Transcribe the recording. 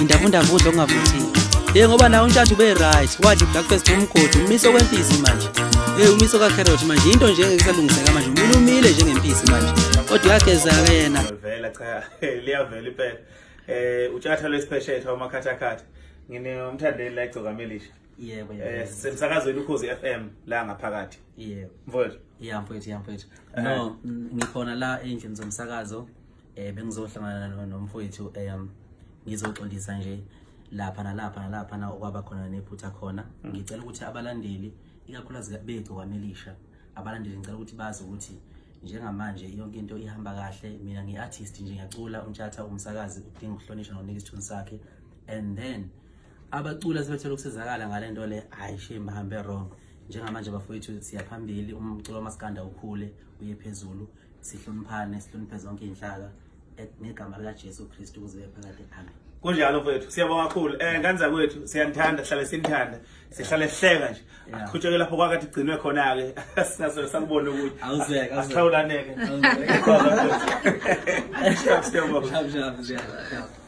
Indavundavudla okungavuthiwe. Hey, ngoba nawe uNtshatha ube right, wadla breakfast umgodi, umiso kwempisi manje. Hey, umiso kacarrot manje, into nje engeke isalungiseka manje, umile umile njengempisi manje. Kodwa uyageza-ke yena. Vela cha, liyavela impela. Utshatha lwesipheshetha umakhathakhatha. Nginomthandeli la eGcokama Elisha. Yebo, yebo. Semsakazweni Ukhozi FM la ngaphakathi. Yebo. Mfowethu. Yeah mfowethu, yeah mfowethu. No, ngikhona la endlini zomsakazo. Bengizohlangana nomfowethu, ngizoxolisa nje lapha nalapha nalapha na okwaba khona nephutha khona. Ngicela ukuthi abalandeli, ikakhulukazi beGcokama Elisha, abalandeli ngicela ukuthi bazi ukuthi njengamanje yonke into ihamba kahle. Mina ngi-artist nje, ngiyacula. UNtshatha umsakazi udinga ukuhlonishwa nokunika isithunzi sakhe, and then abaculi sebethola ukusizakala ngale nto le, hayi shame, bahambe wrong. Njengamanje bafowethu, siyaphambili, umculo wamaskanda ukhule uye phezulu, sihloniphane, sihloniphe zonke iy'nhlaka ngegama likaJesu Kristu kuze phakade, amen. Kunjalo mfowethu, siyabonga kakhulu. Ngane zakwethu, siyanithanda, sihlale sinithanda. Sihlale sihleka nje. Yeah. Aqhutsheke lapho kwakade igcinwe khona ke. Sinaso sakubona ukuthi. Awuzweke, awuzweke. Asixhawulaneke. Awuzweke. Siyabonga. Shap, shap, shap, shap.